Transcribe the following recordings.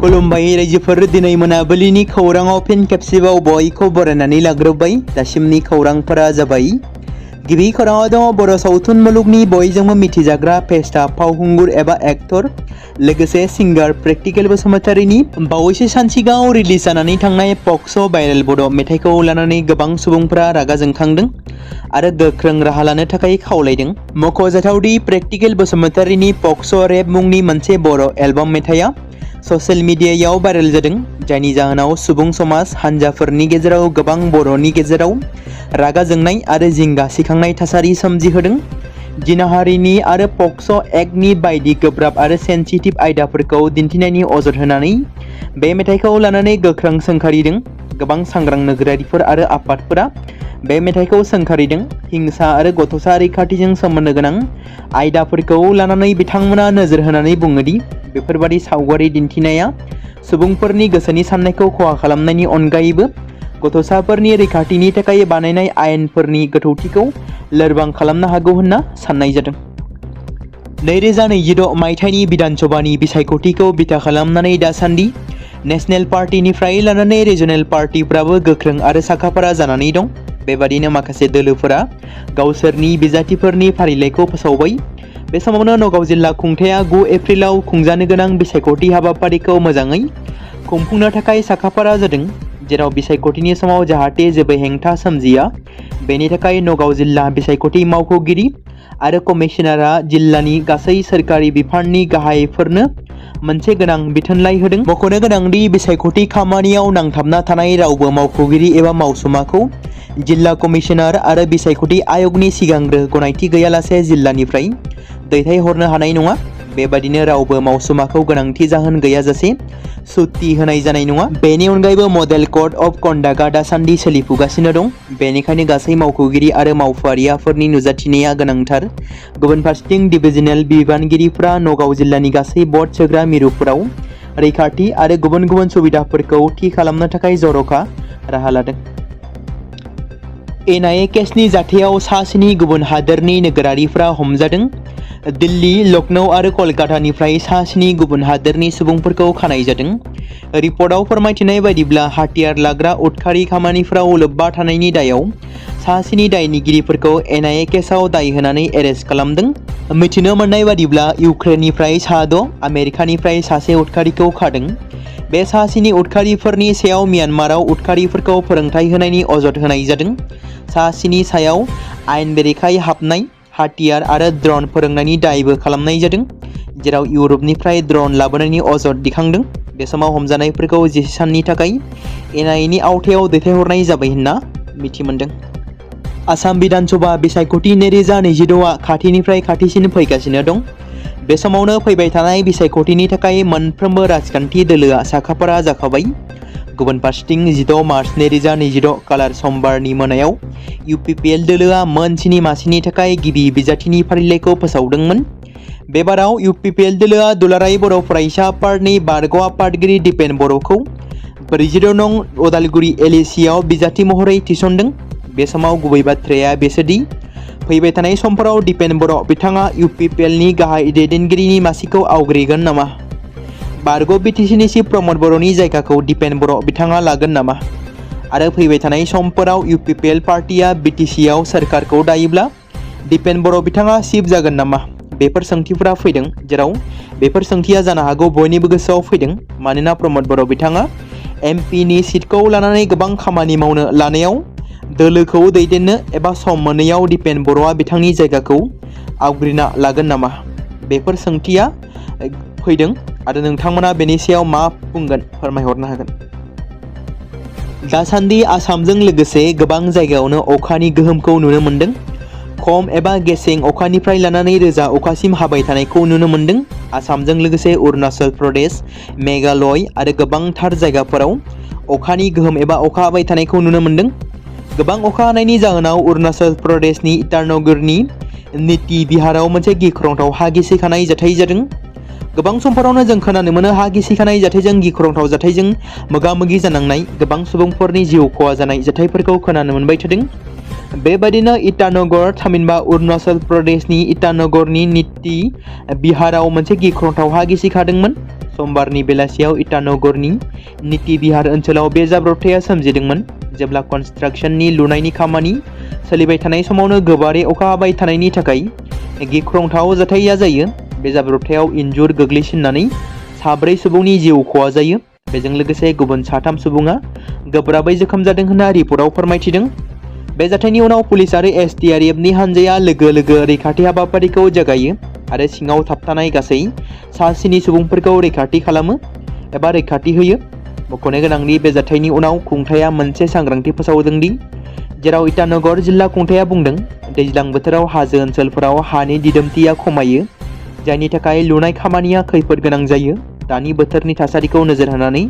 खुलुमबाय रायजोफोर दिनै मोनाबिलिनि खौराङाव फिन खेबसेबाव बयखौ बरायनानै लाग्रोबाय। दासिमनि खौरांफोरा जाबाय। गिबि खौराङाव दङ बर' सावथुन मुलुगनि बयजोंबो मिथिजाग्रा फेस्टा फावखुंगुर एबा एक्टर लोगोसे सिंगार प्रेक्टिकेल बसुमतारीनि बावैसो सान सिगाङाव रिलिज जानानै थांनाय पक्स' भाइरेल बड' मेथाइखौ लानानै गोबां सुबुंफोरा रागा जोंखांदों आरो गोख्रों राहा लानो थाखाय खावलायदों। मख'जाथावदि प्रेक्टिकेल बसुमतारीनि पक्स' रेप मुंनि मोनसे बर' एलबाम मेथाइया ससियेल मिडियायाव भाइरेल जादों, जायनि जाहोनाव सुबुं समाज हान्जाफोरनि गेजेराव गोबां बर'नि गेजेराव रागा जोंनाय आरो जिंगा सिखांनाय थासारि सोमजिहोदों। जिनाहारिनि आरो पक्स' एक्टनि बायदि गोब्राब आरो सेन्सिटिभ आयदाफोरखौ दिन्थिनायनि अजद होनानै बे मेथाइखौ लानानै गोख्रों सोंखारिदों। गोबां सांग्रां नोगोरारिफोर आरो आफादफोरा बे मेथाइखौ सोंखारिदों। हिंसा आरो गथ'सा रैखाथिजों सोमोन्दो गोनां आयदाफोरखौ लानानै बिथांमोना नोजोर होनानै बुङोदि बेफोरबादि सावगारि दिन्थिनाया सुबुंफोरनि गोसोनि साननायखौ खहा खालामनायनि अनगायैबो गथ'साफोरनि रैखाथिनि थाखाय बानायनाय आयेनफोरनि गोथौथिखौ लोरबां खालामनो हागौ होनना साननाय जादों। 2026 मायथाइनि बिधान सभानि बिसायख'थिखौ बिथा खालामनानै दासान्दि नेशनेल पार्टीनिफ्राय लानानै रिजनेल पार्टीफ्राबो गोख्रों आरो साखाफारा जानानै दं। बेबादिनो माखासे दोलोफोरा गावसोरनि बिजाथिफोरनि फारिलाइखौ फोसावबाय। बे समावनो नगाव जिल्ला खुंथाया 9 एप्रिलाव खुंजानो गोनां बिसायख'थि हाबाफारिखौ मोजाङै खुंफुंनो थाखाय साखाफारा जादों, जेराव बिसायख'थिनि समाव जाहाथे जेबो हेंथा सोमजिया बेनि थाखाय नगाव जिल्ला बिसायख'थि मावख'गिरि आरो कमिशनारआ जिल्लानि गासै सोरखारि बिफाननि गाहायफोरनो मोनसे गोनां बिथोनलाइ होदों। मख'नो गोनांदि बिसायख'थि खामानियाव नांथाबना थानाय रावबो मावख'गिरि एबा मावसुमाखौ जिल्ला कमिशनार आरो बिसायख'थि आयगनि सिगांग्रो गनायथि गैयालासे जिल्लानिफ्राय दैथायहरनो हानाय नङा। बेबादिनो रावबो मावसुमाखौ गोनांथि जाहोन गैयाजासे सुत्ति होनाय जानाय नङा। बेनि अनगायैबो मडेल कड अफ कन्डाक्टआ दासान्दि सोलिफुगासिनो दं। बेनिखायनो गासै मावख'गिरि आरो मावफारियाफोरनि नुजाथिनाया गोनांथार। गुबुन फारसेथिं डिभिजनेल बिबानगिरिफ्रा नगाव जिल्लानि गासै भट सोग्रा मिरुफोराव रैखाथि आरो गुबुन गुबुन सुबिदाफोरखौ थि खालामनो थाखाय जर'खा राहा लादों। NIA केसनि जाथायाव सा 7 गुबुन हादोरनि नोगोरारिफ्रा हमजादों। दिल्ली, लखनऊ आरो कलकातानिफ्राय सा 7 गुबुन हादोरनि सुबुंफोरखौ खानाय जादों। रिपर्टआव फोरमायथिनाय बायदिब्ला हाथियार लाग्रा उदखारि खामानिफोराव लोब्बा थानायनि दायाव सा 7 दायनिगिरिफोरखौ NIA केसआव दाय होनानै एरेस्ट खालामदों। मिथिनो मोननाय बादिब्ला इउक्रेननिफ्राय सा 6, आमेरिकानिफ्राय सासे उदखारिखौ खादों। बे सा 7 उदखारिफोरनि सायाव म्यानमाराव उदखारिफोरखौ फोरोंथाय होनायनि अजद होनाय जादों। सा 7 सायाव आयेन बेरेखायै हाबनाय, हाथियार आरो ड्रन फोरोंनायनि दायबो खालामनाय जादों, जेराव इउरपनिफ्राय ड्रन लाबोनायनि अजद दिखांदों। बे समाव हमजानायफोरखौ 10 साननि थाखाय NIAनि आवथायाव दैथायहरनाय जाबाय होनना मिथिमोनदों। आसाम बिधान सभा बिसायख'थि 2026आ खाथिनिफ्राय खाथिसिन फैगासिनो दं। बे समावनो फैबाय थानाय बिसायख'थिनि थाखाय मोनफ्रोमबो राजखान्थि दोलोआ साखाफारा जाखाबाय। गुबुन फारसेथिं 16 मार्च 2026 खालार समबारनि मोनायाव UPPL दोलोआ मोन सिनेमासिनि थाखाय गिबि बिजाथिनि फारिलाइखौ फोसावदोंमोन। बे बाराव UPPL दोलोआ दुलाराय बर' फरायसा आफादनि बारग' आफादगिरि दिपेन बर'खौ 46 नं उदालगुरि LACआव बिजाथि महरै थिसनदों। बे समाव गुबै बाथ्राया बेसोदि फैबाय थानाय समफोराव दिपेन बर' बिथाङा UPPLनि गाहाय दैदेनगिरिनि मासिखौ आवग्रिगोन नामा? बारग' BTCनि चिफ प्रमद बर'नि जायगाखौ दिपेन बर' बिथाङा लागोन नामा? आरो फैबाय थानाय समफोराव UPPL पार्टिया BTCआव सोरखारखौ दायोब्ला दिपेन बर' बिथाङा चिफ जागोन नामा? बेफोर सोंथिफोरा फैदों, जेराव बेफोर सोंथिया जानो हागौ बयनिबो गोसोआव फैदों। मानोना प्रमद बर' बिथाङा MPनि सिटखौ लानानै गोबां खामानि मावनो लानायाव दोलोखौ दैदेननो एबा सम मोनैयाव दिपेन बर'आ बिथांनि जायगाखौ आवग्रिना लागोन नामा? बेफोर सोंथिया फैदों आरो नोंथांमोना बेनि सायाव मा बुंगोन फोरमायहरनो हागोन। दासान्दि आसामजों लोगोसे गोबां जायगायावनो अखानि गोहोमखौ नुनो मोन्दों। खम एबा गेसें अखानिफ्राय लानानै रोजा अखासिम हाबाय थानायखौ नुनो मोन्दों। आसामजों लोगोसे अरुणाचल प्रदेश, मेघालय आरो गोबांथार जायगाफोराव अखानि गोहोम एबा अखा हाबाय थानायखौ नुनो मोन्दों। गोबां अखा हानायनि जाहोनाव अरुणाचल प्रदेशनि इटानगरनि नीति बिहाराव मोनसे गिख्रंथाव हा गिसिखानाय जाथाय जादों। गोबां समफोरावनो जों खोनानो मोनो हा गिसिखानाय जाथायजों गिख्रंथाव जाथायजों मोगा-मोगि जानांनाय गोबां सुबुंफोरनि जिउ खहा जानाय जाथायफोरखौ खोनानो मोनबाय थादों। बेबादिनो इटानगर, थामहिनबा अरुणाचल प्रदेशनि इटानगरनि नीति बिहाराव मोनसे गिख्रंथाव हा गिसिखादोंमोन। समबारनि बेलासियाव इटानगरनि नीति बिहार ओनसोलाव बे जाब्रबथाया सोमजिदोंमोन जेब्ला कन्स्ट्राक्शननि लुनायनि खामानि सोलिबाय थानाय समावनो गोबारै अखा हाबाय थानायनि थाखाय गिख्रंथाव जाथाया जायो। बे जाब्रबथायाव इन्जुर गोग्लैसिननानै 4 सुबुंनि जिउ खहा जायो। बेजों लोगोसे गुबुन 3 सुबुङा गोब्राबै जोखोम जादों होनना रिपर्टआव फोरमायथिदों। बे जाथायनि उनाव पुलिस आरो SDRFनि हानजाया लोगो लोगो रैखाथि हाबाफारिखौ जागायो आरो सिङाव थाबथानाय गासै 7 सुबुंफोरखौ रैखाथि खालामो एबा रैखाथि होयो। मख'नो गोनांदि बे जाथायनि उनाव खुंथाया मोनसे सांग्रांथि फोसावदोंदि जेराव इटानगर जिल्ला खुंथाया बुंदों दैज्लां बोथोराव हाजो ओनसोलफोराव हानि दिदोमथिया खमायो जायनि थाखाय लुनाय खामानिया खैफोद गोनां जायो। दानि बोथोरनि थासारिखौ नोजोर होनानै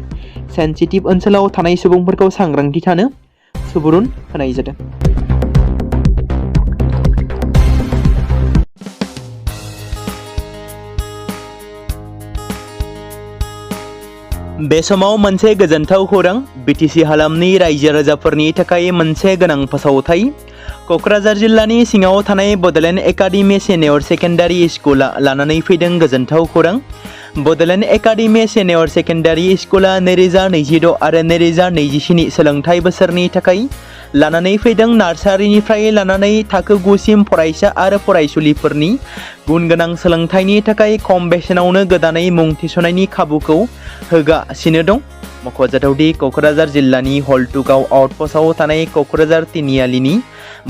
सेन्सिटिभ ओनसोलाव थानाय सुबुंफोरखौ सांग्रांथि थानो सुबुरुन होनाय जादों। बे समाव मोनसे गोजोनथाव खौरां BTC हालामनि रायजो राजाफोरनि थाखाय मोनसे गोनां फोसावथाय। क'क्राझार जिल्लानि सिङाव थानाय बड'लेण्ड एकाडेमि सिनियर सेकेन्डारि स्कुला लानानै फैदों गोजोनथाव खौरां। बड'लेण्ड एकाडेमि सिनियर सेकेन्डारि स्कुला 2026 आरो 2027 सोलोंथाइ बोसोरनि थाखाय लानानै फैदों नार्सारिनिफ्राय लानानै थाखो 9 सिम फरायसा आरो फरायसुलिफोरनि गुन गोनां सोलोंथाइनि थाखाय खम बेसेनावनो गोदानै मुं थिसननायनि खाबुखौ होगासिनो दं। मख'जाथावदि क'क्राझार जिल्लानि हल्टुगाव आउटपस्टआव थानाय क'क्राझार तिनिआलिनि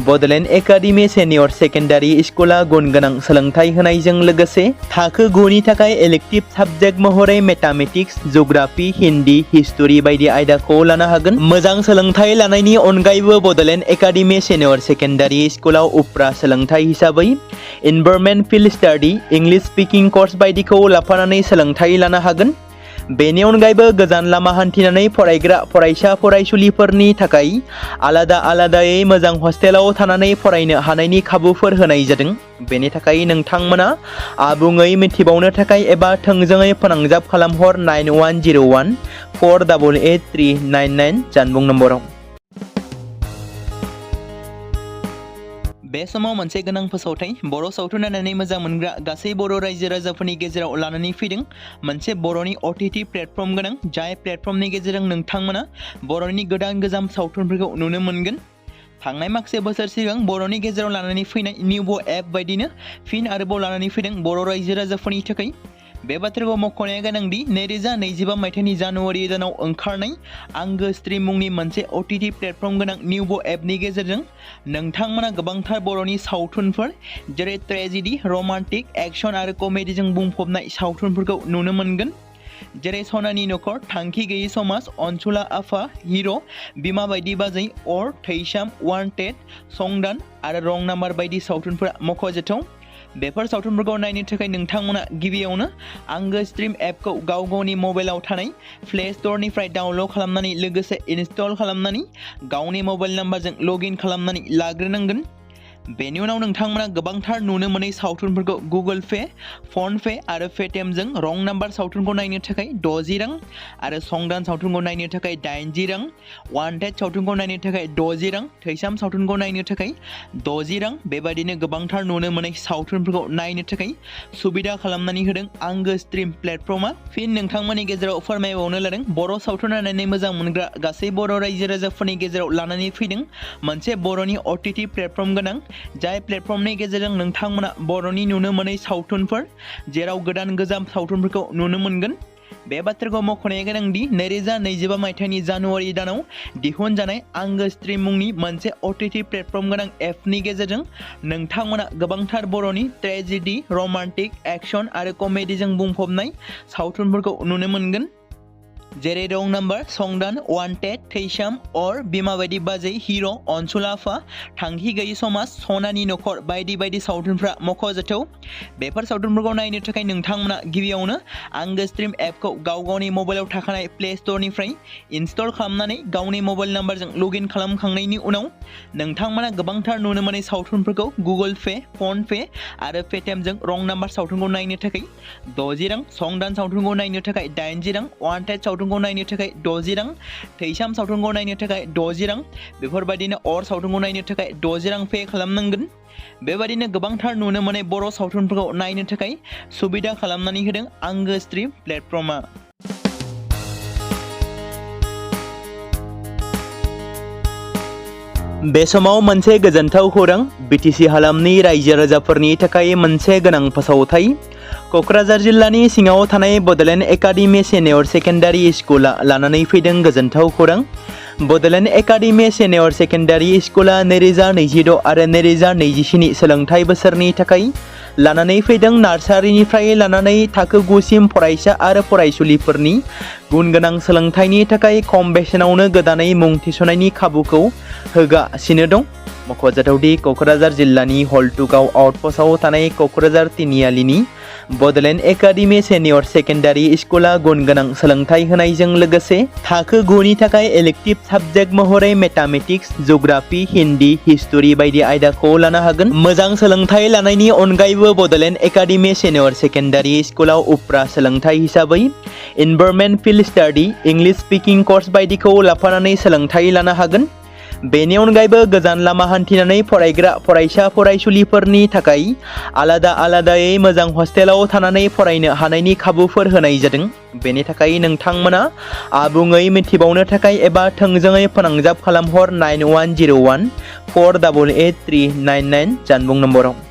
बड'लेण्ड एकाडेमि सिनियर सेकेन्डारि स्कुला गुन गोनां सोलोंथाइ होनायजों लोगोसे थाखो 9 नि थाखाय इलेक्टिभ साबजेक्ट महरै मेथामेटिक्स, जिअ'ग्राफि, हिन्दी, हिस्टरि बायदि आयदाखौ लानो हागोन। मोजां सोलोंथाइ लानायनि अनगायैबो बड'लेण्ड एकाडेमि सिनियर सेकेन्डारि स्कुलाव उफ्रा सोलोंथाइ हिसाबै environment field study, English speaking course बायदिखौ लाफानानै सोलोंथाइ लानो हागोन। बेनि अनगायैबो गोजान लामा हान्थिनानै फरायग्रा फरायसा फरायसुलिफोरनि थाखाय आलादा आलादायै मोजां हस्टेलाव थानानै फरायनो हानायनि खाबुफोर होनाय जादों। बेनि थाखाय नोंथांमोना आबुङै मिथिबावनो थाखाय एबा थोंजोङै फोनांजाब खालामहर 9101 488 399 जानबुं नम्बराव। बे समाव मोनसे गोनां फोसावथाय बर' सावथुन नायनानै मोजां मोनग्रा गासै बर' रायजो राजाफोरनि गेजेराव लानानै फैदों मोनसे बर'नि OTT प्लेटफर्म गोनां जाय प्लेटफर्मनि गेजेरजों नोंथांमोना बर'नि गोजाम सावथुनफोरखौ नुनो मोनगोन। थांनाय माखासे बोसोर सिगां बर'नि गेजेराव लानानै फैनाय निउबो एप बायदिनो फिन आरोबाव लानानै फैदों बर' रायजो राजाफोरनि थाखाय। बे बाथ्राखौ मख'नाया गोनांदि 2025 मायथाइनि जानुवारि दानाव ओंखारनाय आंगो स्ट्रिम मुंनि मोनसे OTT प्लेटफर्म गोनां निउबो एपनि गेजेरजों नोंथांमोना गोबांथार बर'नि सावथुनफोर जेरै ट्रेजेडि, रमान्टिक, एक्शन आरो कमेडिजों बुंफबनाय सावथुनफोरखौ नुनो मोनगोन। जेरै सनानि नखर, थांखि गैयै समाज, अनसुला आफा, हिर', बिमा बायदि बाजै, अर, थैसाम, वान्टेड, संदान आरो रं नाम्बार बायदि सावथुनफोरा मख'जाथाव। बेफोर सावथुनफोरखौ नायनो थाखाय नोंथांमोना गिबियावनो आंगो स्ट्रिम एपखौ गावनि मबाइलाव थानाय प्ले स्ट'रनिफ्राय डाउनल'ड खालामनानै लोगोसे इनस्टल खालामनानै गावनि मबाइल नाम्बारजों लगइन खालामनानै लाग्रोनांगोन। बेनि उनाव नोंथांमोना गोबांथार नुनो मोनै सावथुनफोरखौ गुगोल पे, फन पे आरो पेटिएमजों रं नाम्बार सावथुनखौ नायनो थाखाय 60 रां आरो संदान सावथुनखौ नायनो थाखाय 80 रां, वान्टेड सावथुनखौ नायनो थाखाय 60 रां, थैसाम सावथुनखौ नायनो थाखाय 60 रां बेबायदिनो गोबांथार नुनो मोनै सावथुनफोरखौ नायनो थाखाय सुबिदा खालामनानै होदों आंगो स्ट्रिम प्लेटफर्मा। फिन नोंथांमोननि गेजेराव फोरमायबावनो लादों बर' सावथुन नायनानै मोजां मोनग्रा गासै बर' रायजो राजाफोरनि गेजेराव लानानै फैदों मोनसे बर'नि OTT प्लेटफर्म गोनां जाय प्लेटफर्मनि गेजेरजों नोंथांमोना बर'नि नुनो मोनै सावथुनफोर जेराव गोजाम सावथुनफोरखौ नुनो मोनगोन। बे बाथ्राखौ मख'नाया गोनांदि 2025 मायथाइनि जानुवारि दानाव दिहुनजानाय आंगो स्ट्रिम मुंनि मोनसे OTT प्लेटफर्म गोनां एपनि गेजेरजों नोंथांमोना गोबांथार बर'नि ट्रेजेडि, रमान्टिक, एक्शन आरो कमेडिजों बुंफबनाय सावथुनफोरखौ नुनो मोनगोन। जेरै रं नाम्बार, संदान, वान्टेड, थैसाम, अर, बिमा बायदि बाजै, हिर', अनसुला आफा, थांखि गैयै समाज, सनानि नखर बायदि बायदि सावथुनफ्रा मख'जाथाव। बेफोर सावथुनफोरखौ नायनो थाखाय नोंथांमोना गिबियावनो आंगो स्ट्रिम एपखौ गावनि मबाइलाव थाखानाय प्ले स्ट'रनिफ्राय इनस्टल खालामनानै गावनि मबाइल नाम्बारजों लगइन खालामखांनायनि उनाव नोंथांमोना गोबांथार नुनो मोनै सावथुनफोरखौ गुगोल पे, फन पे आरो पेटिएमजों रं नाम्बार सावथुनखौ नायनो थाखाय 60 रां, संदान सावथुनखौ नायनो थाखाय 80 रां, वान्टेड सावथुनखौ सावथुनखौ नायनो थाखाय 60 रां, थैसाम सावथुनखौ नायनो थाखाय 60 रां, बेफोरबायदिनो अर सावथुनखौ नायनो थाखाय 60 रां पे खालामनांगोन। बेबायदिनो गोबांथार नुनो मोननाय बर' सावथुनफोरखौ नायनो थाखाय सुबिदा खालामनानै होदों आंगो स्ट्रिम प्लेटफर्मा। बे समाव मोनसे गोजोनथाव खौरां, बिटिसि हालामनि रायजो राजाफोरनि थाखाय मोनसे गोनां फोसावथाय। क'क्राझार जिल्लानि सिङाव थानाय बड'लेण्ड एकाडेमि सिनियर सेकेन्डारि स्कुला लानानै फैदों गोजोनथाव खौरां। बड'लेण्ड एकाडेमि सिनियर सेकेन्डारि स्कुला 2026 आरो 2027 सोलोंथाइ बोसोरनि थाखाय लानानै फैदों नार्सारिनिफ्राय लानानै थाखो 9 सिम फरायसा आरो फरायसुलिफोरनि गुन गोनां सोलोंथाइनि थाखाय खम बेसेनावनो गोदानै मुं थिसननायनि खाबुखौ होगासिनो दं। मख'जाथावदि क'क्राझार जिल्लानि हल्टुगाव आउटपस्टआव थानाय क'क्राझार तिनिआलिनि बड'लेण्ड एकाडेमि सिनियर सेकेन्डारि स्कुला गुन गोनां सोलोंथाइ होनायजों लोगोसे थाखो 9 नि थाखाय इलेक्टिभ साबजेक्ट महरै मेथामेटिक्स, जिअ'ग्राफि, हिन्दी, हिस्टरि बायदि आयदाखौ लानो हागोन। मोजां सोलोंथाइ लानायनि अनगायैबो बड'लेण्ड एकाडेमि सिनियर सेकेन्डारि स्कुलाव उफ्रा सोलोंथाइ हिसाबै environment field study, English speaking course बायदिखौ लाफानानै सोलोंथाइ लानो हागोन। बेनि अनगायैबो गोजान लामा हान्थिनानै फरायग्रा फरायसा फरायसुलिफोरनि थाखाय आलादा आलादायै मोजां हस्टेलाव थानानै फरायनो हानायनि खाबुफोर होनाय जादों। बेनि थाखाय नोंथांमोना आबुङै मिथिबावनो थाखाय एबा थोंजोङै फोनांजाब खालामहर 9101 488 399 जानबुं नम्बराव।